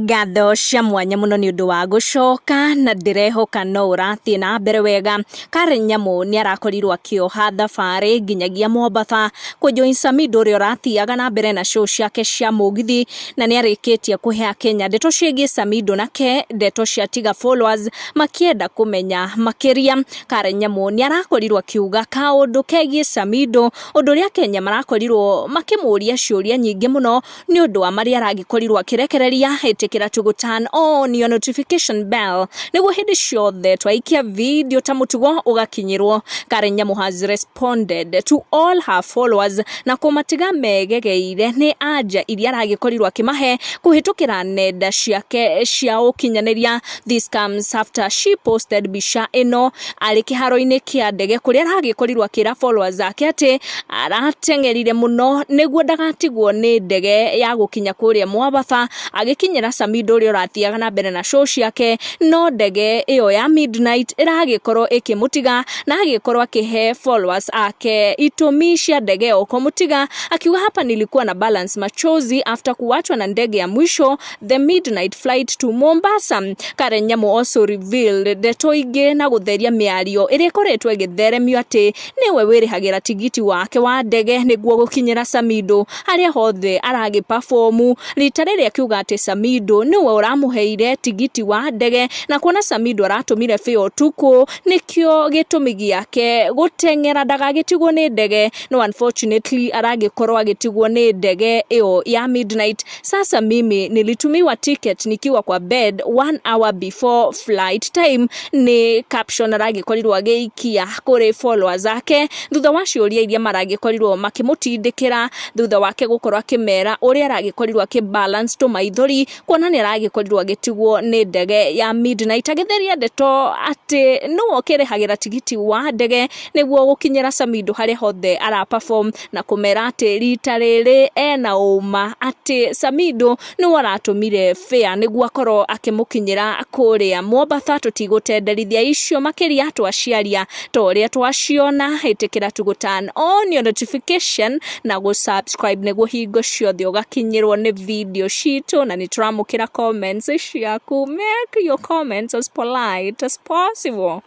Ngatho cia mwanya mũno nĩ ũndũ wa gũcoka na ndĩrehoka no ũrathiĩ na mbere wega. Karen Nyamu nĩ arakorirwo akĩoha thabarĩ nginyagia Mombatha kũjoin Samido ũrĩa ũrathiaga na mbere na show ciake cia mũgithi, na nĩ arĩkĩtie kũhe Akenya ndeto ciĩgiĩ Samido nake ndeto cia tiga followers makĩenda kũmenya makĩria. Karen Nyamu nĩ arakorirwo akiuga kaũndũ kegiĩ Samido, ũndũ ũrĩa Akenya marakorirwo makĩmũria ciũria nyingĩ mũno nĩ ũndũ wa marĩa aragĩkorirwo akĩrekereria. Ĩtĩkĩra tu gũ turn on your notification bell nĩguo hĩndĩ ciothe twaikia video ta mũtugo ũgakinyĩrwo. Karen Nyamu has responded to all her followers na kũmatiga megegeire nĩ anja iria aragĩkorirwo akĩmahe kũhĩtũkĩra nenda ciake cia ũkinyanĩria. This comes after she posted mbica ĩno arĩ kĩharo-inĩ kĩa ndege kũrĩa aragĩkorirwo akĩra followers ake atĩ arateng'erire mũno nĩguo ndagatigwo nĩ ndege ya gũkinya kũrĩa Mwabatha agĩkinyĩra Samido ũrĩa ũrathiaga na mbere na show ciake, no ndege ĩyo ya midnight ĩragĩkorwo ĩkĩmũtiga na agĩkorwo akĩhe followers ake itũmi cia ndege ĩyo kũmũtiga, akiuga, "Hapa nilikuwa na balance machozi after kuachwa na ndege ya mwisho, the midnight flight to Mombasa." Karen Nyamu also revealed ndeto ingĩ na gũtheria mĩario ĩrĩa ĩkoretwo ĩgĩtheremio atĩ nĩwe wĩrĩhagĩra tigiti wake wa ndege nĩguo gũkinyĩra Samido harĩa hothe aragĩ perform, rita rĩrĩ akiuga atĩ Samido nĩwe ũramũheire tigiti wa ndege, na kuona Samido aratũmire fare ũtukũ nĩkĩo gĩtũmi gĩake gũteng'era ndagagĩtigwo nĩ ndege, no unfortunately aragĩkorwo agĩtigwo nĩ ndege ĩyo ya midnight. "Sasa mimi nilitumiwa ticket nikiwa kwa bed one hour before flight time," nĩ caption aragĩkorirwo agĩikia kũrĩ followers ake thutha wa ciũria iria maragĩkorirwo makĩmũtindĩkĩra, thutha wake gũkorwo akĩmera ũrĩa aragĩkorirwo akĩ balance tũmaithori kuona nĩ aragĩkorirwo agĩtigwo nĩ ndege ya midnight, agĩtheria ndeto atĩ nĩwe ũkĩrĩhagĩra tigiti wa ndege nĩguo gũkinyĩra Samido harĩa hothe ara perform, na kũmera atĩ rita rĩrĩ ena ũma atĩ Samido nĩwe aratũmire fare nĩguo akorwo akĩmũkinyĩra kũrĩa Mombatha. Tũtigũtenderithia icio makĩria, twaciaria ta ũrĩa twaciona. Ĩtĩkĩra tu gũ turn on your notification na gũ subscribe nĩguo hingo ciothe ũgakinyĩrwo nĩ video citũ, na nĩ tũramũkĩra comments ciaku. Make your comments as polite as possible.